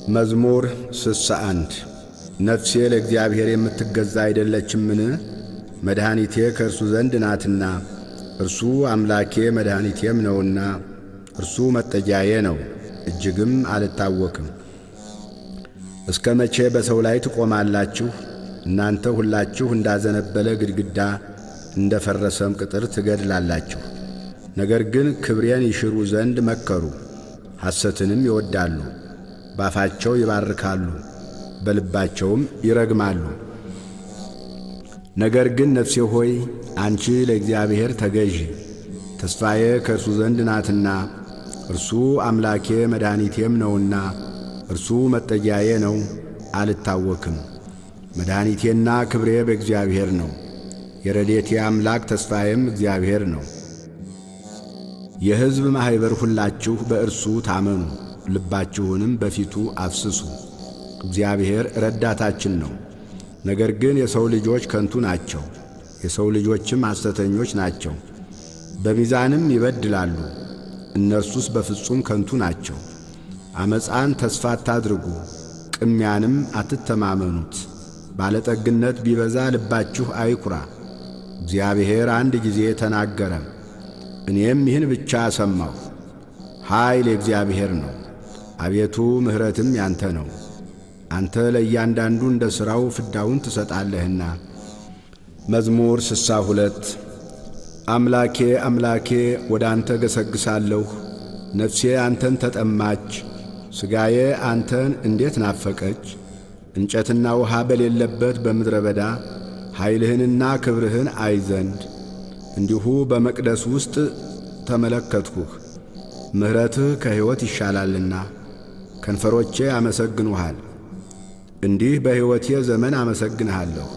መዝሙር 61። ነፍሴ ለእግዚአብሔር የምትገዛ አይደለችምን? መድኃኒቴ ከእርሱ ዘንድ ናትና፣ እርሱ አምላኬ መድኃኒቴም ነውና። እርሱ መጠጊያዬ ነው፣ እጅግም አልታወክም። እስከ መቼ በሰው ላይ ትቆማላችሁ? እናንተ ሁላችሁ እንዳዘነበለ ግድግዳ እንደ ፈረሰም ቅጥር ትገድላላችሁ። ነገር ግን ክብሬን ይሽሩ ዘንድ መከሩ፣ ሐሰትንም ይወዳሉ። ባፋቸው ይባርካሉ፣ በልባቸውም ይረግማሉ። ነገር ግን ነፍሴ ሆይ፣ አንቺ ለእግዚአብሔር ተገዢ፣ ተስፋዬ ከእርሱ ዘንድ ናትና። እርሱ አምላኬ መድኃኒቴም ነውና፣ እርሱ መጠጊያዬ ነው፣ አልታወክም። መድኃኒቴና ክብሬ በእግዚአብሔር ነው፣ የረድኤቴ አምላክ ተስፋዬም እግዚአብሔር ነው። የሕዝብ ማኅበር ሁላችሁ በእርሱ ታመኑ፣ ልባችሁንም በፊቱ አፍስሱ። እግዚአብሔር ረዳታችን ነው። ነገር ግን የሰው ልጆች ከንቱ ናቸው፣ የሰው ልጆችም ሐሰተኞች ናቸው፣ በሚዛንም ይበድላሉ። እነርሱስ በፍጹም ከንቱ ናቸው። ዓመፃን ተስፋ አታድርጉ፣ ቅሚያንም አትተማመኑት። ባለጠግነት ቢበዛ ልባችሁ አይኩራ። እግዚአብሔር አንድ ጊዜ ተናገረ፣ እኔም ይህን ብቻ ሰማሁ። ኃይል የእግዚአብሔር ነው፣ አቤቱ ምሕረትም ያንተ ነው። አንተ ለእያንዳንዱ እንደ ሥራው ፍዳውን ትሰጣለህና። መዝሙር 62። አምላኬ፣ አምላኬ፣ ወደ አንተ ገሰግሳለሁ። ነፍሴ አንተን ተጠማች፣ ሥጋዬ አንተን እንዴት ናፈቀች! እንጨትና ውሃ በሌለበት በምድረ በዳ ኃይልህንና ክብርህን አይ ዘንድ እንዲሁ በመቅደስ ውስጥ ተመለከትሁህ። ምሕረትህ ከሕይወት ይሻላልና ከንፈሮቼ ያመሰግኑሃል። እንዲህ በሕይወቴ ዘመን አመሰግንሃለሁ፣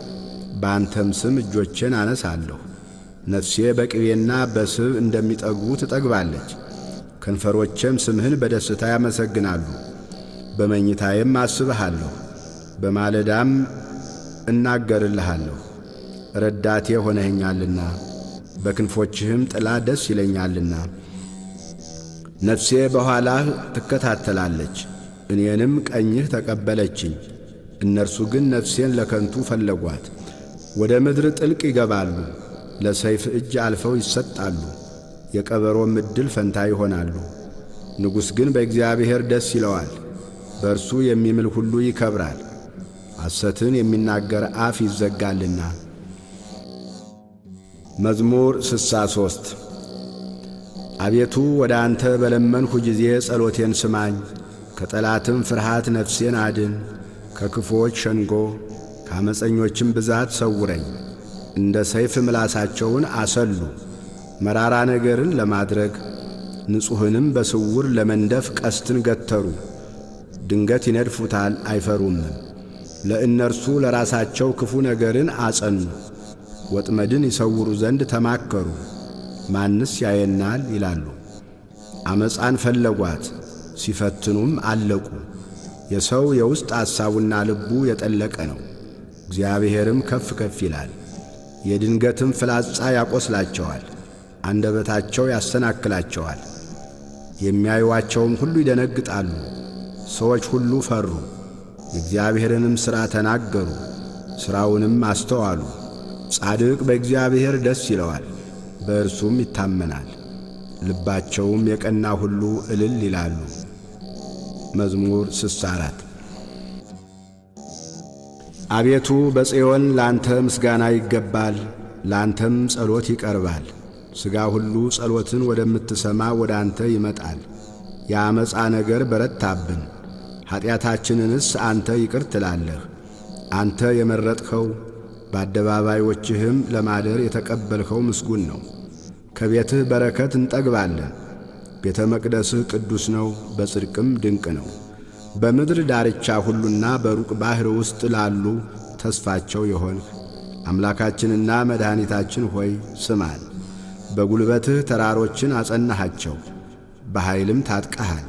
በአንተም ስም እጆቼን አነሳለሁ። ነፍሴ በቅቤና በስብ እንደሚጠግቡ ትጠግባለች። ከንፈሮቼም ስምህን በደስታ ያመሰግናሉ። በመኝታዬም አስብሃለሁ፣ በማለዳም እናገርልሃለሁ። ረዳቴ ሆነኸኛልና በክንፎችህም ጥላ ደስ ይለኛልና። ነፍሴ በኋላህ ትከታተላለች፣ እኔንም ቀኝህ ተቀበለችኝ። እነርሱ ግን ነፍሴን ለከንቱ ፈለጓት። ወደ ምድር ጥልቅ ይገባሉ፣ ለሰይፍ እጅ አልፈው ይሰጣሉ፣ የቀበሮም ዕድል ፈንታ ይሆናሉ። ንጉሥ ግን በእግዚአብሔር ደስ ይለዋል፣ በእርሱ የሚምል ሁሉ ይከብራል። ሐሰትን የሚናገር አፍ ይዘጋልና። መዝሙር 63። አቤቱ፣ ወደ አንተ በለመንሁ ጊዜ ጸሎቴን ስማኝ፣ ከጠላትም ፍርሃት ነፍሴን አድን። ከክፉዎች ሸንጎ ከዓመፀኞችም ብዛት ሰውረኝ። እንደ ሰይፍ ምላሳቸውን አሰሉ፣ መራራ ነገርን ለማድረግ፣ ንጹሕንም በስውር ለመንደፍ ቀስትን ገተሩ። ድንገት ይነድፉታል፣ አይፈሩምም። ለእነርሱ ለራሳቸው ክፉ ነገርን አጸኑ፣ ወጥመድን ይሰውሩ ዘንድ ተማከሩ። ማንስ ያየናል ይላሉ። ዓመፃን ፈለጓት፣ ሲፈትኑም አለቁ። የሰው የውስጥ ሐሳቡና ልቡ የጠለቀ ነው፣ እግዚአብሔርም ከፍ ከፍ ይላል። የድንገትም ፍላጻ ያቆስላቸዋል፣ አንደበታቸው ያሰናክላቸዋል። የሚያዩዋቸውም ሁሉ ይደነግጣሉ። ሰዎች ሁሉ ፈሩ፣ የእግዚአብሔርንም ሥራ ተናገሩ፣ ሥራውንም አስተዋሉ። ጻድቅ በእግዚአብሔር ደስ ይለዋል፣ በእርሱም ይታመናል። ልባቸውም የቀና ሁሉ እልል ይላሉ። መዝሙር 64። አቤቱ፣ በጽዮን ላንተ ምስጋና ይገባል፣ ላንተም ጸሎት ይቀርባል። ሥጋ ሁሉ ጸሎትን ወደምትሰማ ወደ አንተ ይመጣል። የዓመፃ ነገር በረታብን፣ ኀጢአታችንንስ አንተ ይቅር ትላለህ። አንተ የመረጥኸው፣ በአደባባዮችህም ለማደር የተቀበልኸው ምስጉን ነው። ከቤትህ በረከት እንጠግባለን። ቤተ መቅደስህ ቅዱስ ነው፣ በጽድቅም ድንቅ ነው። በምድር ዳርቻ ሁሉና በሩቅ ባሕር ውስጥ ላሉ ተስፋቸው የሆንህ አምላካችንና መድኃኒታችን ሆይ ስማን። በጉልበትህ ተራሮችን አጸናሃቸው፣ በኃይልም ታጥቀሃል።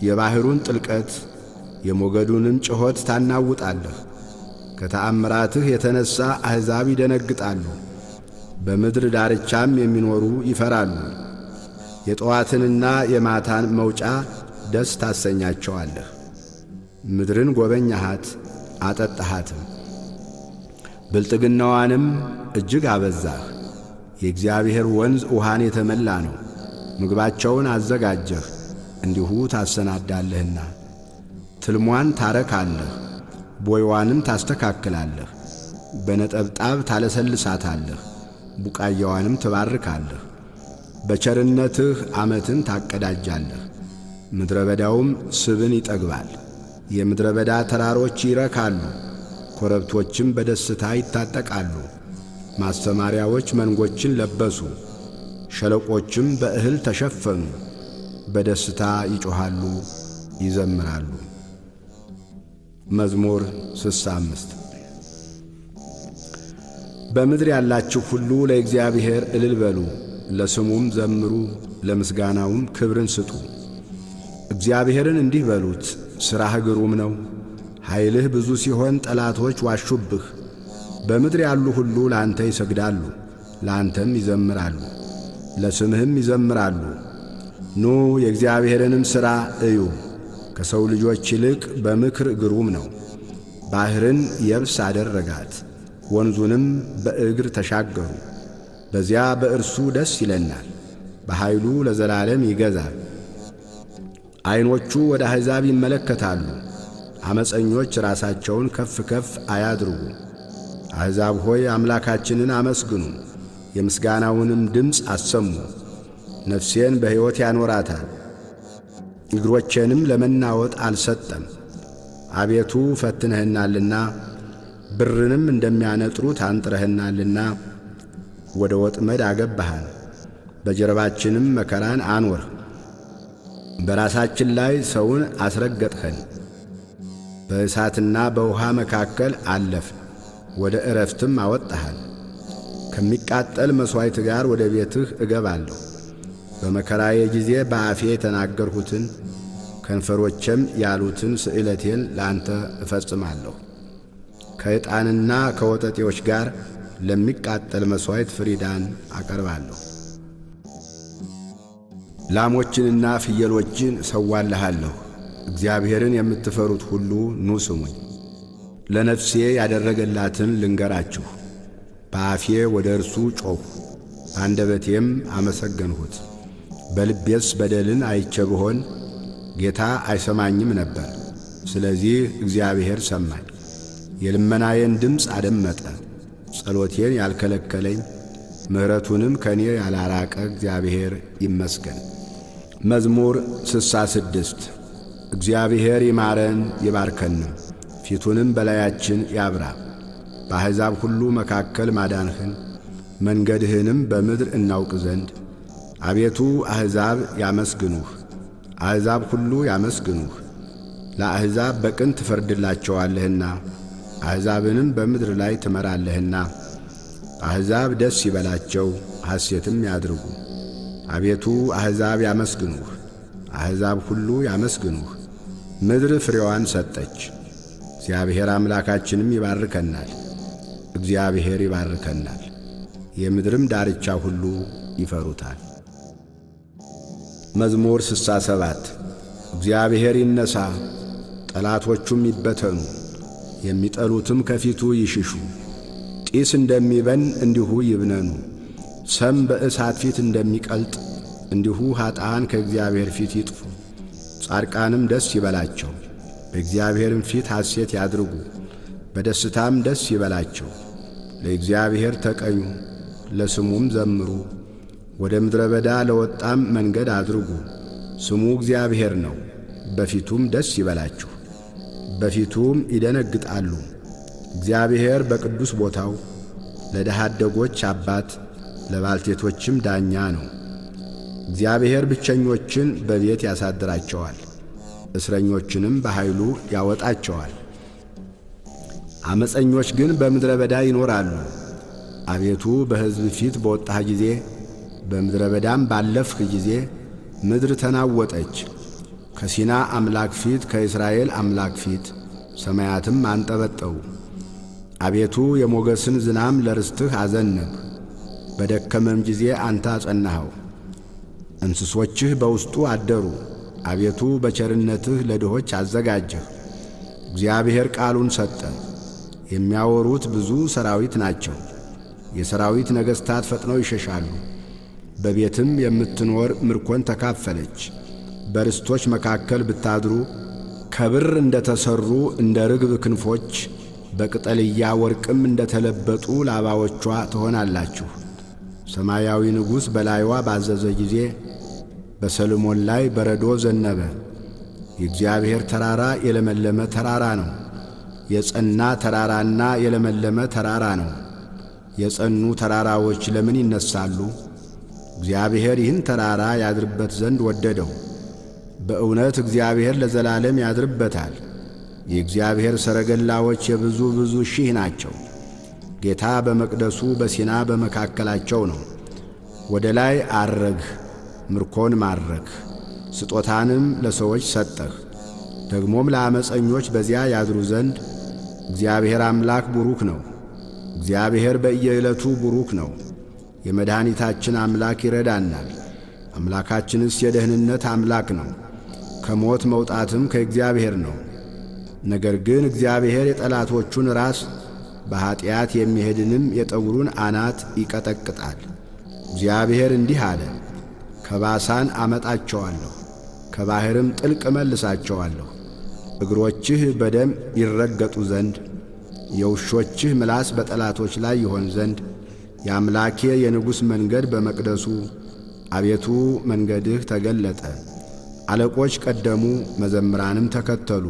የባሕሩን ጥልቀት የሞገዱንም ጩኸት ታናውጣለህ። ከተአምራትህ የተነሣ አሕዛብ ይደነግጣሉ፣ በምድር ዳርቻም የሚኖሩ ይፈራሉ። የጠዋትንና የማታን መውጫ ደስ ታሰኛቸዋለህ። ምድርን ጎበኛሃት አጠጣሃትም፣ ብልጥግናዋንም እጅግ አበዛህ። የእግዚአብሔር ወንዝ ውሃን የተመላ ነው። ምግባቸውን አዘጋጀህ፣ እንዲሁ ታሰናዳለህና። ትልሟን ታረካለህ፣ ቦይዋንም ታስተካክላለህ። በነጠብጣብ ታለሰልሳታለህ፣ ቡቃያዋንም ትባርካለህ። በቸርነትህ ዓመትን ታቀዳጃለህ፣ ምድረ በዳውም ስብን ይጠግባል። የምድረ በዳ ተራሮች ይረካሉ፣ ኮረብቶችም በደስታ ይታጠቃሉ። ማሰማሪያዎች መንጎችን ለበሱ፣ ሸለቆችም በእህል ተሸፈኑ። በደስታ ይጮኻሉ፣ ይዘምራሉ። መዝሙር 65። በምድር ያላችሁ ሁሉ ለእግዚአብሔር እልል በሉ፣ ለስሙም ዘምሩ፣ ለምስጋናውም ክብርን ስጡ። እግዚአብሔርን እንዲህ በሉት፣ ሥራህ ግሩም ነው። ኃይልህ ብዙ ሲሆን ጠላቶች ዋሹብህ። በምድር ያሉ ሁሉ ለአንተ ይሰግዳሉ፣ ለአንተም ይዘምራሉ፣ ለስምህም ይዘምራሉ። ኑ የእግዚአብሔርንም ሥራ እዩ፣ ከሰው ልጆች ይልቅ በምክር ግሩም ነው። ባሕርን የብስ አደረጋት፣ ወንዙንም በእግር ተሻገሩ። በዚያ በእርሱ ደስ ይለናል፣ በኃይሉ ለዘላለም ይገዛል። ዐይኖቹ ወደ አሕዛብ ይመለከታሉ፣ ዓመፀኞች ራሳቸውን ከፍ ከፍ አያድርጉ። አሕዛብ ሆይ አምላካችንን አመስግኑ፣ የምስጋናውንም ድምፅ አሰሙ። ነፍሴን በሕይወት ያኖራታል፣ እግሮቼንም ለመናወጥ አልሰጠም። አቤቱ ፈትነህናልና፣ ብርንም እንደሚያነጥሩት አንጥረህናልና። ወደ ወጥመድ አገባሃን፣ በጀርባችንም መከራን አኖርህ። በራሳችን ላይ ሰውን አስረገጥኸን። በእሳትና በውሃ መካከል አለፍን፣ ወደ ዕረፍትም አወጣኸን። ከሚቃጠል መሥዋዕት ጋር ወደ ቤትህ እገባለሁ። በመከራዬ ጊዜ በአፌ የተናገርሁትን ከንፈሮቼም ያሉትን ስእለቴን ለአንተ እፈጽማለሁ። ከዕጣንና ከወጠጤዎች ጋር ለሚቃጠል መሥዋዕት ፍሪዳን አቀርባለሁ። ላሞችንና ፍየሎችን እሰዋልሃለሁ። እግዚአብሔርን የምትፈሩት ሁሉ ኑ ስሙኝ። ለነፍሴ ያደረገላትን ልንገራችሁ። በአፌ ወደ እርሱ ጮኽሁ፣ በአንደበቴም አመሰገንሁት። በልቤስ በደልን አይቼ ብሆን ጌታ አይሰማኝም ነበር። ስለዚህ እግዚአብሔር ሰማኝ፣ የልመናዬን ድምፅ አደመጠ። ጸሎቴን ያልከለከለኝ ምሕረቱንም ከእኔ ያላራቀ እግዚአብሔር ይመስገን። መዝሙር 66። እግዚአብሔር ይማረን ይባርከንም፣ ፊቱንም በላያችን ያብራ። በአሕዛብ ሁሉ መካከል ማዳንህን መንገድህንም በምድር እናውቅ ዘንድ አቤቱ አሕዛብ ያመስግኑህ፣ አሕዛብ ሁሉ ያመስግኑህ። ለአሕዛብ በቅን ትፈርድላቸዋለህና አሕዛብንም በምድር ላይ ትመራለህና። አሕዛብ ደስ ይበላቸው ሐሴትም ያድርጉ። አቤቱ አሕዛብ ያመስግኑህ፣ አሕዛብ ሁሉ ያመስግኑህ። ምድር ፍሬዋን ሰጠች፣ እግዚአብሔር አምላካችንም ይባርከናል። እግዚአብሔር ይባርከናል፣ የምድርም ዳርቻ ሁሉ ይፈሩታል። መዝሙር 67። እግዚአብሔር ይነሣ፣ ጠላቶቹም ይበተኑ፣ የሚጠሉትም ከፊቱ ይሽሹ። ጢስ እንደሚበን እንዲሁ ይብነኑ፣ ሰም በእሳት ፊት እንደሚቀልጥ እንዲሁ ኀጥኣን ከእግዚአብሔር ፊት ይጥፉ። ጻድቃንም ደስ ይበላቸው፣ በእግዚአብሔርም ፊት ሐሴት ያድርጉ፣ በደስታም ደስ ይበላቸው። ለእግዚአብሔር ተቀኙ፣ ለስሙም ዘምሩ። ወደ ምድረ በዳ ለወጣም መንገድ አድርጉ። ስሙ እግዚአብሔር ነው፣ በፊቱም ደስ ይበላችሁ፣ በፊቱም ይደነግጣሉ። እግዚአብሔር በቅዱስ ቦታው ለድሃ አደጎች አባት ለባልቴቶችም ዳኛ ነው። እግዚአብሔር ብቸኞችን በቤት ያሳድራቸዋል፣ እስረኞችንም በኃይሉ ያወጣቸዋል። ዓመፀኞች ግን በምድረ በዳ ይኖራሉ። አቤቱ በሕዝብ ፊት በወጣህ ጊዜ፣ በምድረ በዳም ባለፍህ ጊዜ ምድር ተናወጠች። ከሲና አምላክ ፊት፣ ከእስራኤል አምላክ ፊት ሰማያትም አንጠበጠቡ። አቤቱ የሞገስን ዝናም ለርስትህ አዘነብህ፣ በደከመም ጊዜ አንተ አጸናኸው። እንስሶችህ በውስጡ አደሩ። አቤቱ በቸርነትህ ለድሆች አዘጋጀህ። እግዚአብሔር ቃሉን ሰጠ። የሚያወሩት ብዙ ሰራዊት ናቸው። የሰራዊት ነገሥታት ፈጥነው ይሸሻሉ። በቤትም የምትኖር ምርኮን ተካፈለች። በርስቶች መካከል ብታድሩ ከብር እንደ ተሠሩ እንደ ርግብ ክንፎች በቅጠልያ ወርቅም እንደ ተለበጡ ላባዎቿ ትሆናላችሁ። ሰማያዊ ንጉሥ በላይዋ ባዘዘ ጊዜ በሰሎሞን ላይ በረዶ ዘነበ። የእግዚአብሔር ተራራ የለመለመ ተራራ ነው። የጸና ተራራና የለመለመ ተራራ ነው። የጸኑ ተራራዎች ለምን ይነሳሉ? እግዚአብሔር ይህን ተራራ ያድርበት ዘንድ ወደደው። በእውነት እግዚአብሔር ለዘላለም ያድርበታል። የእግዚአብሔር ሰረገላዎች የብዙ ብዙ ሺህ ናቸው። ጌታ በመቅደሱ በሲና በመካከላቸው ነው። ወደ ላይ አረግህ፣ ምርኮን ማረክህ፣ ስጦታንም ለሰዎች ሰጠህ። ደግሞም ለዓመፀኞች በዚያ ያድሩ ዘንድ እግዚአብሔር አምላክ ቡሩክ ነው። እግዚአብሔር በየዕለቱ ቡሩክ ነው። የመድኃኒታችን አምላክ ይረዳናል። አምላካችንስ የደህንነት አምላክ ነው። ከሞት መውጣትም ከእግዚአብሔር ነው። ነገር ግን እግዚአብሔር የጠላቶቹን ራስ በኀጢአት የሚሄድንም የጠጉሩን አናት ይቀጠቅጣል። እግዚአብሔር እንዲህ አለ፣ ከባሳን አመጣቸዋለሁ፣ ከባሕርም ጥልቅ እመልሳቸዋለሁ። እግሮችህ በደም ይረገጡ ዘንድ የውሾችህ ምላስ በጠላቶች ላይ ይሆን ዘንድ የአምላኬ የንጉሥ መንገድ በመቅደሱ አቤቱ መንገድህ ተገለጠ። አለቆች ቀደሙ፣ መዘምራንም ተከተሉ።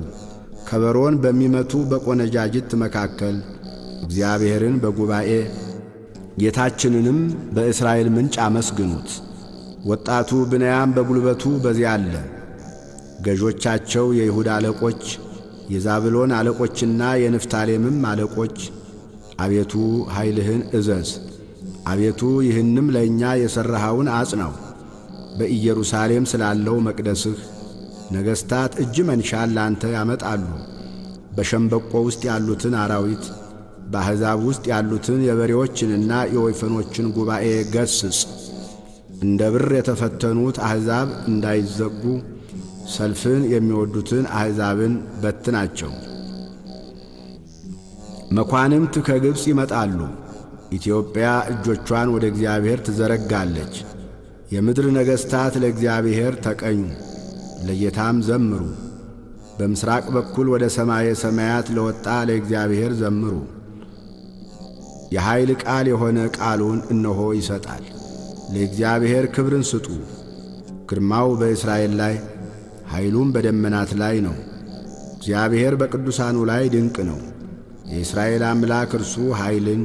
ከበሮን በሚመቱ በቆነጃጅት መካከል እግዚአብሔርን በጉባኤ ጌታችንንም በእስራኤል ምንጭ አመስግኑት። ወጣቱ ብንያም በጉልበቱ በዚያ አለ። ገዦቻቸው የይሁዳ አለቆች፣ የዛብሎን አለቆችና የንፍታሌምም አለቆች አቤቱ ኃይልህን እዘዝ፣ አቤቱ ይህንም ለእኛ የሠራኸውን አጽናው። በኢየሩሳሌም ስላለው መቅደስህ ነገሥታት እጅ መንሻን ላንተ ያመጣሉ። በሸምበቆ ውስጥ ያሉትን አራዊት፣ በአሕዛብ ውስጥ ያሉትን የበሬዎችንና የወይፈኖችን ጉባኤ ገስጽ። እንደ ብር የተፈተኑት አሕዛብ እንዳይዘጉ ሰልፍን የሚወዱትን አሕዛብን በትናቸው። መኳንንት ከግብፅ ይመጣሉ። ኢትዮጵያ እጆቿን ወደ እግዚአብሔር ትዘረጋለች። የምድር ነገሥታት ለእግዚአብሔር ተቀኙ፣ ለጌታም ዘምሩ። በምሥራቅ በኩል ወደ ሰማየ ሰማያት ለወጣ ለእግዚአብሔር ዘምሩ። የኃይል ቃል የሆነ ቃሉን እነሆ ይሰጣል። ለእግዚአብሔር ክብርን ስጡ። ግርማው በእስራኤል ላይ ኃይሉም በደመናት ላይ ነው። እግዚአብሔር በቅዱሳኑ ላይ ድንቅ ነው። የእስራኤል አምላክ እርሱ ኃይልን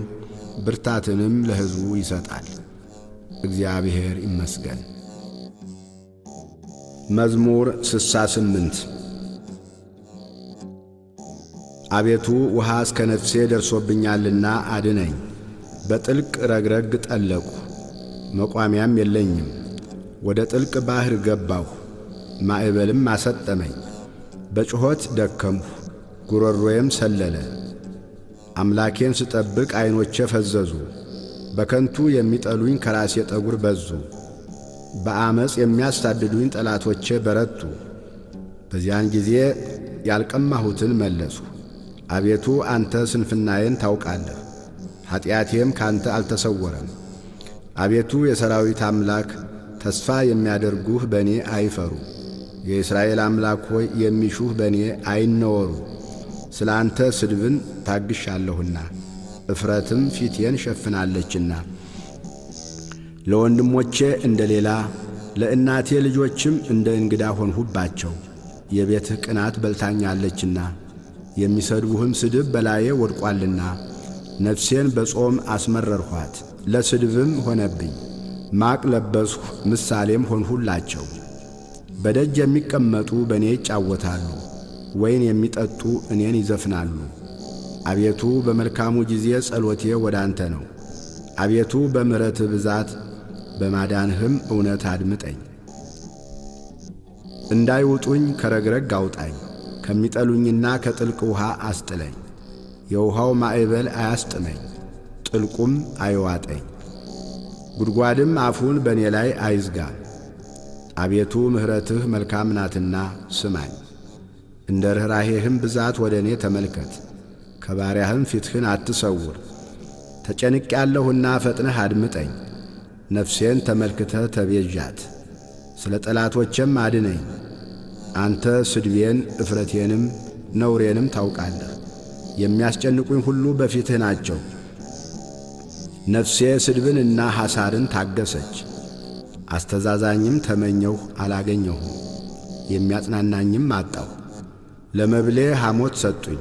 ብርታትንም ለሕዝቡ ይሰጣል። እግዚአብሔር ይመስገን። መዝሙር 68። አቤቱ ውሃ እስከ ነፍሴ ደርሶብኛልና አድነኝ። በጥልቅ ረግረግ ጠለቅሁ፣ መቋሚያም የለኝም። ወደ ጥልቅ ባሕር ገባሁ፣ ማዕበልም አሰጠመኝ። በጩኸት ደከምሁ፣ ጉሮሮዬም ሰለለ። አምላኬን ስጠብቅ ዐይኖቼ ፈዘዙ። በከንቱ የሚጠሉኝ ከራሴ ጠጉር በዙ። በአመፅ የሚያሳድዱኝ ጠላቶቼ በረቱ። በዚያን ጊዜ ያልቀማሁትን መለስሁ። አቤቱ አንተ ስንፍናዬን ታውቃለህ፣ ኀጢአቴም ካንተ አልተሰወረም። አቤቱ የሰራዊት አምላክ ተስፋ የሚያደርጉህ በእኔ አይፈሩ። የእስራኤል አምላክ ሆይ የሚሹህ በእኔ አይነወሩ። ስለ አንተ ስድብን ታግሻለሁና እፍረትም ፊቴን ሸፍናለችና። ለወንድሞቼ እንደ ሌላ ለእናቴ ልጆችም እንደ እንግዳ ሆንሁባቸው። የቤትህ ቅናት በልታኛለችና የሚሰድቡህም ስድብ በላዬ ወድቋልና። ነፍሴን በጾም አስመረርኋት፣ ለስድብም ሆነብኝ። ማቅ ለበስሁ፣ ምሳሌም ሆንሁላቸው። በደጅ የሚቀመጡ በእኔ ይጫወታሉ፣ ወይን የሚጠጡ እኔን ይዘፍናሉ። አቤቱ በመልካሙ ጊዜ ጸሎቴ ወደ አንተ ነው። አቤቱ በምሕረትህ ብዛት በማዳንህም እውነት አድምጠኝ። እንዳይውጡኝ ከረግረግ አውጣኝ፣ ከሚጠሉኝና ከጥልቅ ውሃ አስጥለኝ። የውሃው ማዕበል አያስጥመኝ፣ ጥልቁም አይዋጠኝ። ጉድጓድም አፉን በእኔ ላይ አይዝጋ። አቤቱ ምሕረትህ መልካም ናትና ስማኝ። እንደ ርኅራኄህም ብዛት ወደ እኔ ተመልከት፣ ከባሪያህም ፊትህን አትሰውር። ተጨንቄአለሁና ፈጥነህ አድምጠኝ። ነፍሴን ተመልክተህ ተቤዣት፣ ስለ ጠላቶቼም አድነኝ። አንተ ስድቤን እፍረቴንም ነውሬንም ታውቃለህ። የሚያስጨንቁኝ ሁሉ በፊትህ ናቸው። ነፍሴ ስድብንና ሐሳርን ታገሰች። አስተዛዛኝም ተመኘሁ አላገኘሁም፣ የሚያጽናናኝም አጣሁ። ለመብሌ ሐሞት ሰጡኝ፣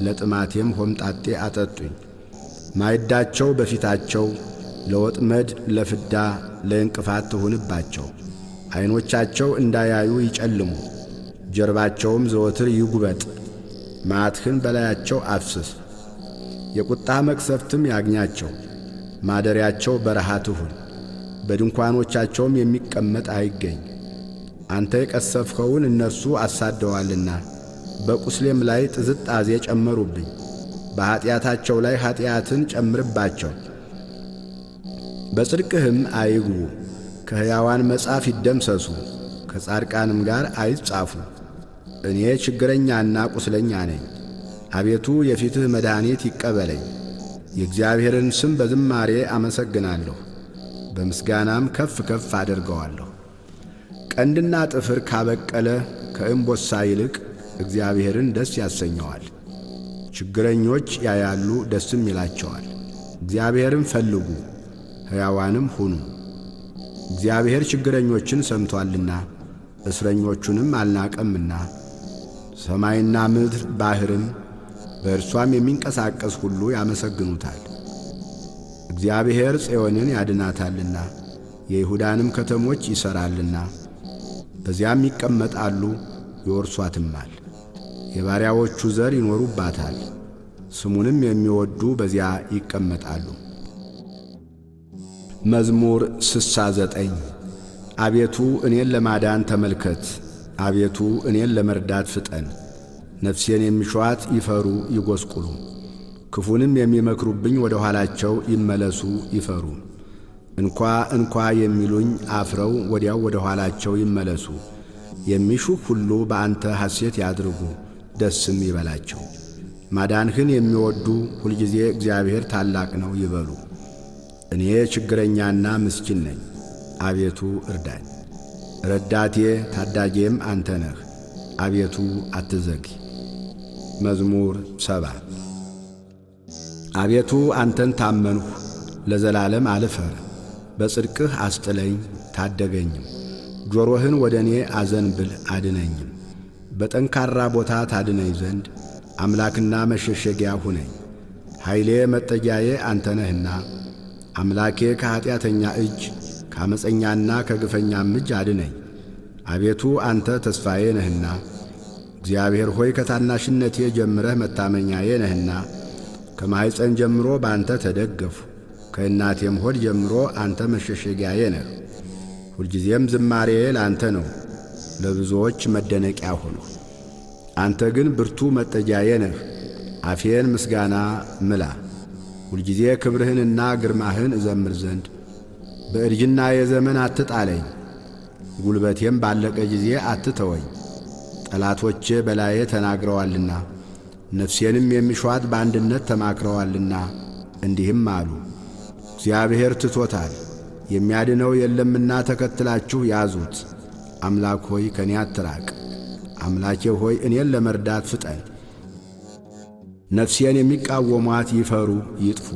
ለጥማቴም ሆምጣጤ አጠጡኝ። ማዕዳቸው በፊታቸው ለወጥመድ ለፍዳ ለእንቅፋት ትሁንባቸው። ዐይኖቻቸው እንዳያዩ ይጨልሙ፣ ጀርባቸውም ዘወትር ይጉበጥ። መዓትህን በላያቸው አፍስስ፣ የቁጣ መቅሰፍትም ያግኛቸው። ማደሪያቸው በረሃ ትሁን፣ በድንኳኖቻቸውም የሚቀመጥ አይገኝ። አንተ የቀሰፍኸውን እነርሱ አሳደዋልና በቁስሌም ላይ ጥዝጣዜ ጨመሩብኝ። በኀጢአታቸው ላይ ኀጢአትን ጨምርባቸው፣ በጽድቅህም አይግቡ። ከሕያዋን መጽሐፍ ይደምሰሱ፣ ከጻድቃንም ጋር አይጻፉ። እኔ ችግረኛና ቁስለኛ ነኝ። አቤቱ የፊትህ መድኃኒት ይቀበለኝ። የእግዚአብሔርን ስም በዝማሬ አመሰግናለሁ፣ በምስጋናም ከፍ ከፍ አደርገዋለሁ። ቀንድና ጥፍር ካበቀለ ከእምቦሳ ይልቅ እግዚአብሔርን ደስ ያሰኘዋል። ችግረኞች ያያሉ ደስም ይላቸዋል። እግዚአብሔርን ፈልጉ ሕያዋንም ሁኑ። እግዚአብሔር ችግረኞችን ሰምቶአልና እስረኞቹንም አልናቀምና። ሰማይና ምድር ባሕርም በእርሷም የሚንቀሳቀስ ሁሉ ያመሰግኑታል። እግዚአብሔር ጽዮንን ያድናታልና የይሁዳንም ከተሞች ይሠራልና። በዚያም ይቀመጣሉ ይወርሷትማል። የባሪያዎቹ ዘር ይኖሩባታል፣ ስሙንም የሚወዱ በዚያ ይቀመጣሉ። መዝሙር 69። አቤቱ እኔን ለማዳን ተመልከት፣ አቤቱ እኔን ለመርዳት ፍጠን። ነፍሴን የሚሿት ይፈሩ ይጐስቁሉ፣ ክፉንም የሚመክሩብኝ ወደ ኋላቸው ይመለሱ ይፈሩ። እንኳ እንኳ የሚሉኝ አፍረው ወዲያው ወደ ኋላቸው ይመለሱ። የሚሹህ ሁሉ በአንተ ሐሴት ያድርጉ ደስም ይበላቸው። ማዳንህን የሚወዱ ሁልጊዜ እግዚአብሔር ታላቅ ነው ይበሉ። እኔ ችግረኛና ምስኪን ነኝ፣ አቤቱ እርዳኝ። ረዳቴ ታዳጌም አንተ ነህ፣ አቤቱ አትዘግይ። መዝሙር 70። አቤቱ አንተን ታመንሁ፣ ለዘላለም አልፈር። በጽድቅህ አስጥለኝ ታደገኝም። ጆሮህን ወደ እኔ አዘንብል አድነኝም። በጠንካራ ቦታ ታድነኝ ዘንድ አምላክና መሸሸጊያ ሁነኝ። ኃይሌ መጠጊያዬ አንተ ነህና፣ አምላኬ ከኀጢአተኛ እጅ ከዓመፀኛና ከግፈኛም እጅ አድነኝ። አቤቱ አንተ ተስፋዬ ነህና፣ እግዚአብሔር ሆይ ከታናሽነቴ ጀምረህ መታመኛዬ ነህና። ከማኅፀን ጀምሮ በአንተ ተደገፍሁ፣ ከእናቴም ሆድ ጀምሮ አንተ መሸሸጊያዬ ነህ። ሁልጊዜም ዝማሬዬ ለአንተ ነው፣ ለብዙዎች መደነቂያ ሆንሁ። አንተ ግን ብርቱ መጠጊያዬ ነህ፣ አፌን ምስጋና ምላ። ሁልጊዜ ክብርህንና ግርማህን እዘምር ዘንድ በእርጅናዬ ዘመን አትጣለኝ፣ ጉልበቴም ባለቀ ጊዜ አትተወኝ። ጠላቶቼ በላዬ ተናግረዋልና ነፍሴንም የሚሿት በአንድነት ተማክረዋልና፣ እንዲህም አሉ፦ እግዚአብሔር ትቶታል፣ የሚያድነው የለምና ተከትላችሁ ያዙት። አምላክ ሆይ ከኔ አትራቅ፣ አምላኬ ሆይ እኔን ለመርዳት ፍጠን። ነፍሴን የሚቃወሟት ይፈሩ ይጥፉ፣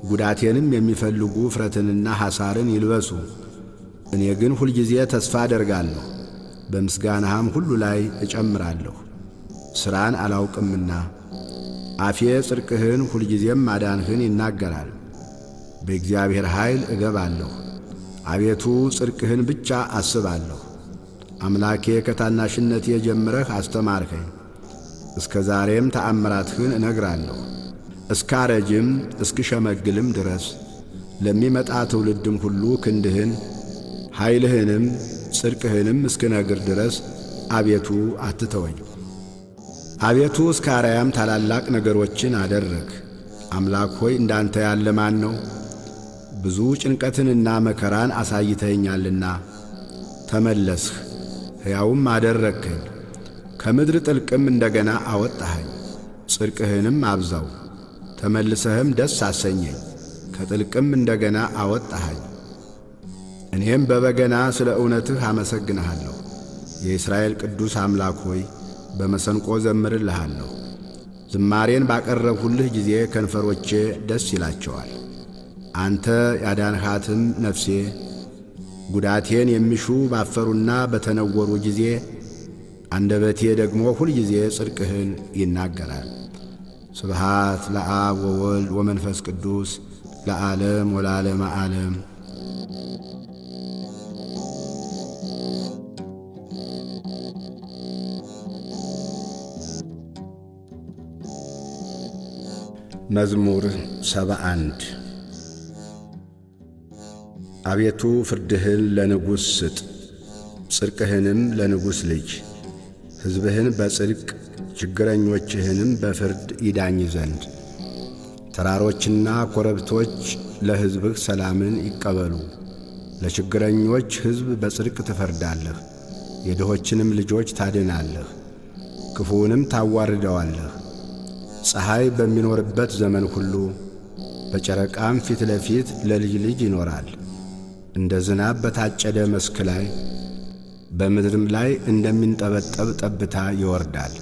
ጉዳቴንም የሚፈልጉ እፍረትንና ሐሳርን ይልበሱ። እኔ ግን ሁልጊዜ ተስፋ አደርጋለሁ፣ በምስጋናህም ሁሉ ላይ እጨምራለሁ። ሥራን አላውቅምና አፌ ጽድቅህን ሁልጊዜም ማዳንህን ይናገራል። በእግዚአብሔር ኃይል እገባለሁ፣ አቤቱ ጽድቅህን ብቻ አስባለሁ። አምላኬ ከታናሽነቴ ጀምረህ አስተማርኸኝ፣ እስከ ዛሬም ተአምራትህን እነግራለሁ። እስካረጅም እስክሸመግልም ድረስ ለሚመጣ ትውልድም ሁሉ ክንድህን ኃይልህንም ጽድቅህንም እስክነግር ድረስ አቤቱ አትተወኝ። አቤቱ እስከ አርያም ታላላቅ ነገሮችን አደረግህ። አምላክ ሆይ እንዳንተ ያለ ማን ነው? ብዙ ጭንቀትንና መከራን አሳይተኸኛልና ተመለስህ፣ ሕያውም አደረግኸኝ። ከምድር ጥልቅም እንደ ገና አወጣኸኝ። ጽድቅህንም አብዛው፣ ተመልሰህም ደስ አሰኘኝ። ከጥልቅም እንደ ገና አወጣኸኝ። እኔም በበገና ስለ እውነትህ አመሰግንሃለሁ። የእስራኤል ቅዱስ አምላክ ሆይ፣ በመሰንቆ ዘምርልሃለሁ። ዝማሬን ባቀረብሁልህ ጊዜ ከንፈሮቼ ደስ ይላቸዋል። አንተ ያዳንሃትም ነፍሴ፣ ጉዳቴን የሚሹ ባፈሩና በተነወሩ ጊዜ፣ አንደበቴ ደግሞ ሁልጊዜ ጽድቅህን ይናገራል። ስብሃት ለአብ ወወልድ ወመንፈስ ቅዱስ ለዓለም ወለዓለመ ዓለም። መዝሙር 71። አቤቱ፣ ፍርድህን ለንጉሥ ስጥ፣ ጽድቅህንም ለንጉሥ ልጅ፣ ሕዝብህን በጽድቅ ችግረኞችህንም በፍርድ ይዳኝ ዘንድ። ተራሮችና ኮረብቶች ለሕዝብህ ሰላምን ይቀበሉ። ለችግረኞች ሕዝብ በጽድቅ ትፈርዳለህ፣ የድሆችንም ልጆች ታድናለህ፣ ክፉውንም ታዋርደዋለህ። ፀሐይ በሚኖርበት ዘመን ሁሉ፣ በጨረቃም ፊት ለፊት ለልጅ ልጅ ይኖራል። እንደ ዝናብ በታጨደ መስክ ላይ፣ በምድርም ላይ እንደሚንጠበጠብ ጠብታ ይወርዳል።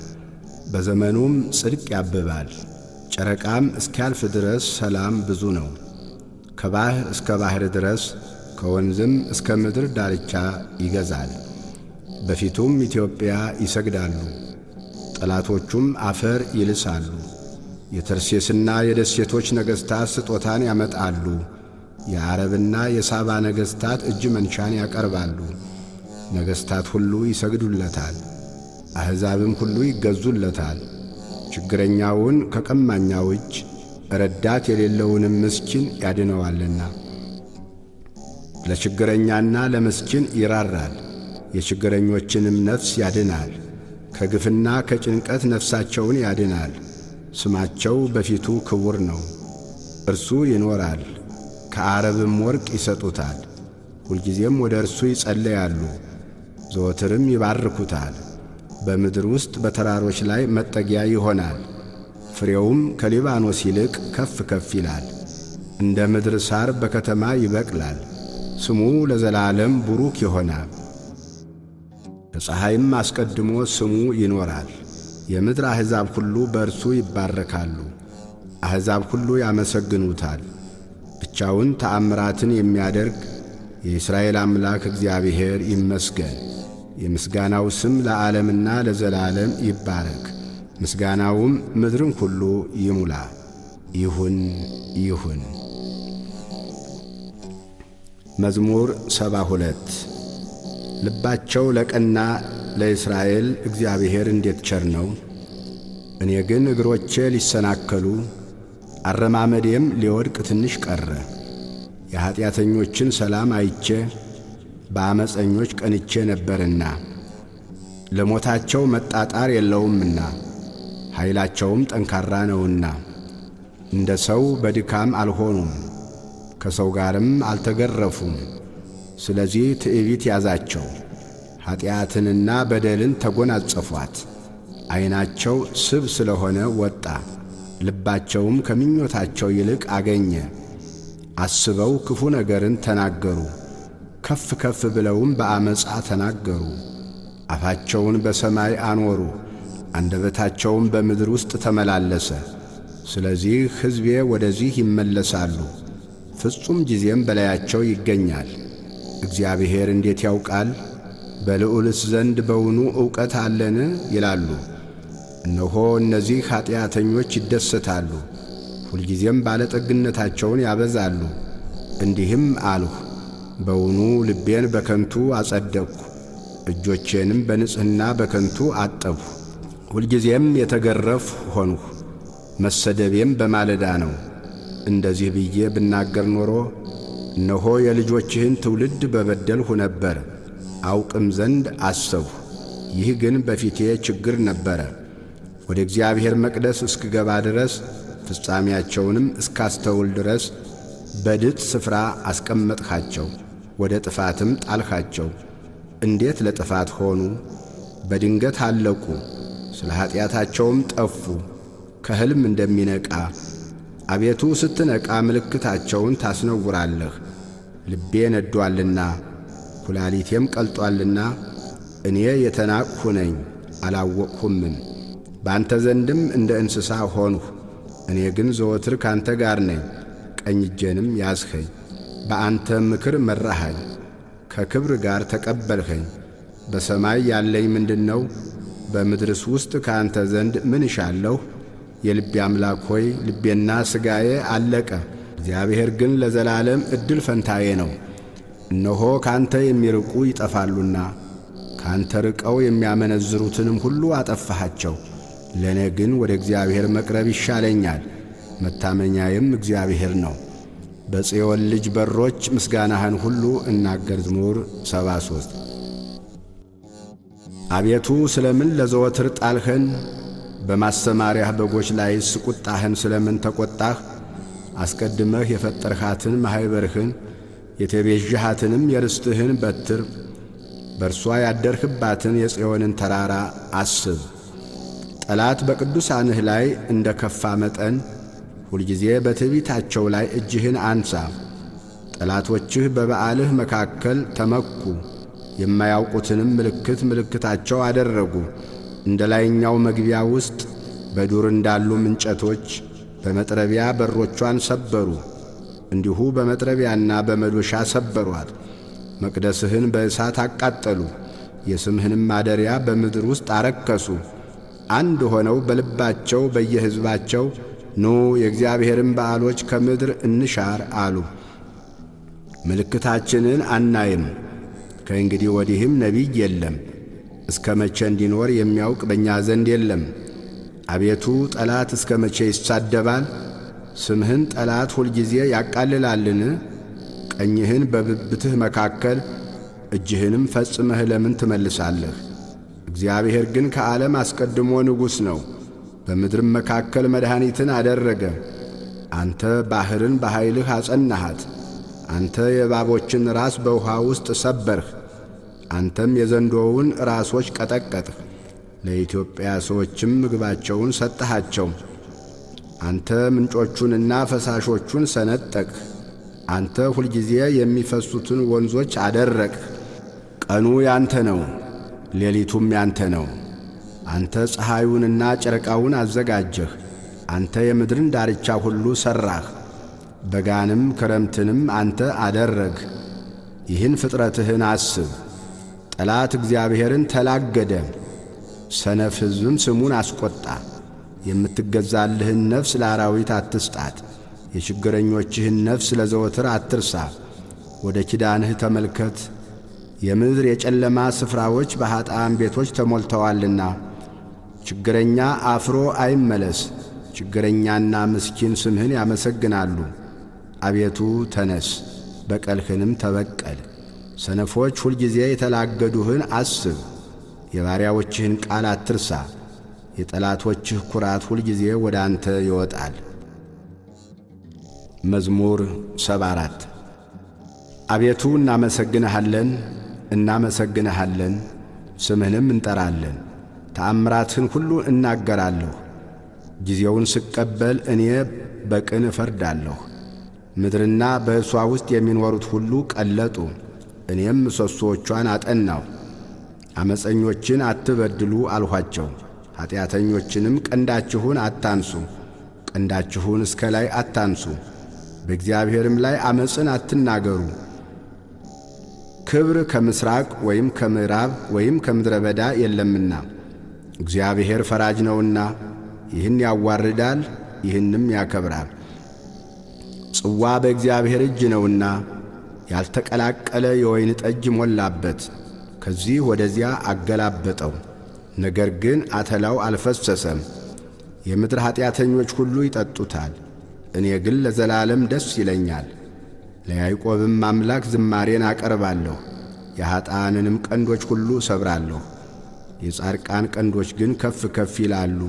በዘመኑም ጽድቅ ያብባል፣ ጨረቃም እስኪያልፍ ድረስ ሰላም ብዙ ነው። ከባሕር እስከ ባሕር ድረስ፣ ከወንዝም እስከ ምድር ዳርቻ ይገዛል። በፊቱም ኢትዮጵያ ይሰግዳሉ፣ ጠላቶቹም አፈር ይልሳሉ። የተርሴስና የደሴቶች ነገሥታት ስጦታን ያመጣሉ። የዓረብና የሳባ ነገሥታት እጅ መንሻን ያቀርባሉ። ነገሥታት ሁሉ ይሰግዱለታል፣ አሕዛብም ሁሉ ይገዙለታል። ችግረኛውን ከቀማኛው እጅ፣ ረዳት የሌለውንም ምስኪን ያድነዋልና። ለችግረኛና ለምስኪን ይራራል፣ የችግረኞችንም ነፍስ ያድናል። ከግፍና ከጭንቀት ነፍሳቸውን ያድናል። ስማቸው በፊቱ ክቡር ነው። እርሱ ይኖራል፣ ከዓረብም ወርቅ ይሰጡታል። ሁልጊዜም ወደ እርሱ ይጸለያሉ፣ ዘወትርም ይባርኩታል። በምድር ውስጥ በተራሮች ላይ መጠጊያ ይሆናል። ፍሬውም ከሊባኖስ ይልቅ ከፍ ከፍ ይላል። እንደ ምድር ሳር በከተማ ይበቅላል። ስሙ ለዘላለም ቡሩክ ይሆናል። ከፀሐይም አስቀድሞ ስሙ ይኖራል። የምድር አሕዛብ ሁሉ በእርሱ ይባረካሉ። አሕዛብ ሁሉ ያመሰግኑታል። ብቻውን ተአምራትን የሚያደርግ የእስራኤል አምላክ እግዚአብሔር ይመስገን። የምስጋናው ስም ለዓለምና ለዘላለም ይባረክ። ምስጋናውም ምድርን ሁሉ ይሙላ። ይሁን፣ ይሁን። መዝሙር 72። ልባቸው ለቀና ለእስራኤል እግዚአብሔር እንዴት ቸር ነው! እኔ ግን እግሮቼ ሊሰናከሉ፣ አረማመዴም ሊወድቅ ትንሽ ቀረ። የኀጢአተኞችን ሰላም አይቼ በዓመፀኞች ቀንቼ ነበርና፣ ለሞታቸው መጣጣር የለውምና፣ ኃይላቸውም ጠንካራ ነውና። እንደ ሰው በድካም አልሆኑም፣ ከሰው ጋርም አልተገረፉም። ስለዚህ ትዕቢት ያዛቸው፣ ኀጢአትንና በደልን ተጎናጸፏት። ዐይናቸው ስብ ስለሆነ ወጣ፣ ልባቸውም ከምኞታቸው ይልቅ አገኘ። አስበው ክፉ ነገርን ተናገሩ፣ ከፍ ከፍ ብለውም በአመፃ ተናገሩ። አፋቸውን በሰማይ አኖሩ፣ አንደበታቸውም በምድር ውስጥ ተመላለሰ። ስለዚህ ሕዝቤ ወደዚህ ይመለሳሉ፣ ፍጹም ጊዜም በላያቸው ይገኛል። እግዚአብሔር እንዴት ያውቃል? በልዑልስ ዘንድ በውኑ ዕውቀት አለን? ይላሉ። እነሆ፣ እነዚህ ኀጢአተኞች ይደሰታሉ፣ ሁልጊዜም ባለጠግነታቸውን ያበዛሉ። እንዲህም አልሁ፣ በውኑ ልቤን በከንቱ አጸደቅሁ፣ እጆቼንም በንጽሕና በከንቱ አጠብሁ። ሁልጊዜም የተገረፍሁ ሆንሁ፣ መሰደቤም በማለዳ ነው። እንደዚህ ብዬ ብናገር ኖሮ፣ እነሆ የልጆችህን ትውልድ በበደልሁ ነበር። አውቅም ዘንድ አሰብሁ፣ ይህ ግን በፊቴ ችግር ነበረ። ወደ እግዚአብሔር መቅደስ እስክገባ ድረስ፣ ፍጻሜያቸውንም እስካስተውል ድረስ፣ በድጥ ስፍራ አስቀመጥኻቸው፣ ወደ ጥፋትም ጣልኻቸው። እንዴት ለጥፋት ሆኑ! በድንገት አለቁ፣ ስለ ኀጢአታቸውም ጠፉ። ከሕልም እንደሚነቃ አቤቱ ስትነቃ ምልክታቸውን ታስነውራለህ። ልቤ ነዷልና ኩላሊቴም ቀልጧልና እኔ የተናቅሁ ነኝ አላወቅሁምም። በአንተ ዘንድም እንደ እንስሳ ሆንሁ። እኔ ግን ዘወትር ካንተ ጋር ነኝ፣ ቀኝ እጄንም ያዝኸኝ። በአንተ ምክር መራኸኝ፣ ከክብር ጋር ተቀበልኸኝ። በሰማይ ያለኝ ምንድን ነው? በምድርስ ውስጥ ከአንተ ዘንድ ምን እሻለሁ? የልቤ አምላክ ሆይ ልቤና ሥጋዬ አለቀ። እግዚአብሔር ግን ለዘላለም ዕድል ፈንታዬ ነው። እነሆ ካንተ የሚርቁ ይጠፋሉና ካንተ ርቀው የሚያመነዝሩትንም ሁሉ አጠፋሃቸው። ለእኔ ግን ወደ እግዚአብሔር መቅረብ ይሻለኛል፣ መታመኛዬም እግዚአብሔር ነው። በጽዮን ልጅ በሮች ምስጋናህን ሁሉ እናገር። መዝሙር 73። አቤቱ ስለምን ለዘወትር ጣልኸን? በማሰማሪያህ በጎች ላይስ ቁጣህን ስለምን ተቈጣህ? አስቀድመህ የፈጠርሃትን ማኅበርህን የተቤዥሃትንም የርስትህን በትር በእርሷ ያደርህባትን የጽዮንን ተራራ አስብ። ጠላት በቅዱሳንህ ላይ እንደ ከፋ መጠን ሁልጊዜ በትዕቢታቸው ላይ እጅህን አንሣ። ጠላቶችህ በበዓልህ መካከል ተመኩ፣ የማያውቁትንም ምልክት ምልክታቸው አደረጉ። እንደ ላይኛው መግቢያ ውስጥ በዱር እንዳሉም እንጨቶች በመጥረቢያ በሮቿን ሰበሩ። እንዲሁ በመጥረቢያና በመዶሻ ሰበሯት። መቅደስህን በእሳት አቃጠሉ፣ የስምህንም ማደሪያ በምድር ውስጥ አረከሱ። አንድ ሆነው በልባቸው በየሕዝባቸው ኑ የእግዚአብሔርን በዓሎች ከምድር እንሻር አሉ። ምልክታችንን አናይም፣ ከእንግዲህ ወዲህም ነቢይ የለም፣ እስከ መቼ እንዲኖር የሚያውቅ በእኛ ዘንድ የለም። አቤቱ ጠላት እስከ መቼ ይሳደባል? ስምህን ጠላት ሁልጊዜ ያቃልላልን? ቀኝህን በብብትህ መካከል እጅህንም ፈጽመህ ለምን ትመልሳለህ? እግዚአብሔር ግን ከዓለም አስቀድሞ ንጉሥ ነው፣ በምድርም መካከል መድኃኒትን አደረገ። አንተ ባሕርን በኃይልህ አጸናሃት። አንተ የእባቦችን ራስ በውኃ ውስጥ ሰበርህ። አንተም የዘንዶውን ራሶች ቀጠቀጥህ። ለኢትዮጵያ ሰዎችም ምግባቸውን ሰጠሃቸው። አንተ ምንጮቹንና ፈሳሾቹን ሰነጠቅህ። አንተ ሁልጊዜ የሚፈሱትን ወንዞች አደረቅህ። ቀኑ ያንተ ነው፣ ሌሊቱም ያንተ ነው። አንተ ፀሐዩንና ጨረቃውን አዘጋጀህ። አንተ የምድርን ዳርቻ ሁሉ ሠራህ። በጋንም ክረምትንም አንተ አደረግህ። ይህን ፍጥረትህን አስብ። ጠላት እግዚአብሔርን ተላገደ፣ ሰነፍ ሕዝብም ስሙን አስቈጣ። የምትገዛልህን ነፍስ ለአራዊት አትስጣት፣ የችግረኞችህን ነፍስ ለዘወትር አትርሳ። ወደ ኪዳንህ ተመልከት፣ የምድር የጨለማ ስፍራዎች በኀጥኣን ቤቶች ተሞልተዋልና። ችግረኛ አፍሮ አይመለስ፣ ችግረኛና ምስኪን ስምህን ያመሰግናሉ። አቤቱ ተነስ፣ በቀልህንም ተበቀል። ሰነፎች ሁልጊዜ የተላገዱህን አስብ፣ የባሪያዎችህን ቃል አትርሳ። የጠላቶችህ ኩራት ሁልጊዜ ወደ አንተ ይወጣል። መዝሙር 74። አቤቱ እናመሰግንሃለን፣ እናመሰግንሃለን፣ ስምህንም እንጠራለን። ተአምራትህን ሁሉ እናገራለሁ። ጊዜውን ስቀበል እኔ በቅን እፈርዳለሁ። ምድርና በእርሷ ውስጥ የሚኖሩት ሁሉ ቀለጡ፣ እኔም ምሰሶዎቿን አጠናሁ። ዓመፀኞችን አትበድሉ አልኋቸው፣ ኀጢአተኞችንም ቀንዳችሁን አታንሱ፣ ቀንዳችሁን እስከ ላይ አታንሱ፣ በእግዚአብሔርም ላይ ዓመፅን አትናገሩ። ክብር ከምሥራቅ ወይም ከምዕራብ ወይም ከምድረ በዳ የለምና፣ እግዚአብሔር ፈራጅ ነውና ይህን ያዋርዳል፣ ይህንም ያከብራል። ጽዋ በእግዚአብሔር እጅ ነውና ያልተቀላቀለ የወይን ጠጅ ሞላበት፣ ከዚህ ወደዚያ አገላበጠው፣ ነገር ግን አተላው አልፈሰሰም። የምድር ኀጢአተኞች ሁሉ ይጠጡታል፣ እኔ ግን ለዘላለም ደስ ይለኛል። ለያዕቆብም አምላክ ዝማሬን አቀርባለሁ፣ የኀጥኣንንም ቀንዶች ሁሉ እሰብራለሁ። የጻድቃን ቀንዶች ግን ከፍ ከፍ ይላሉ።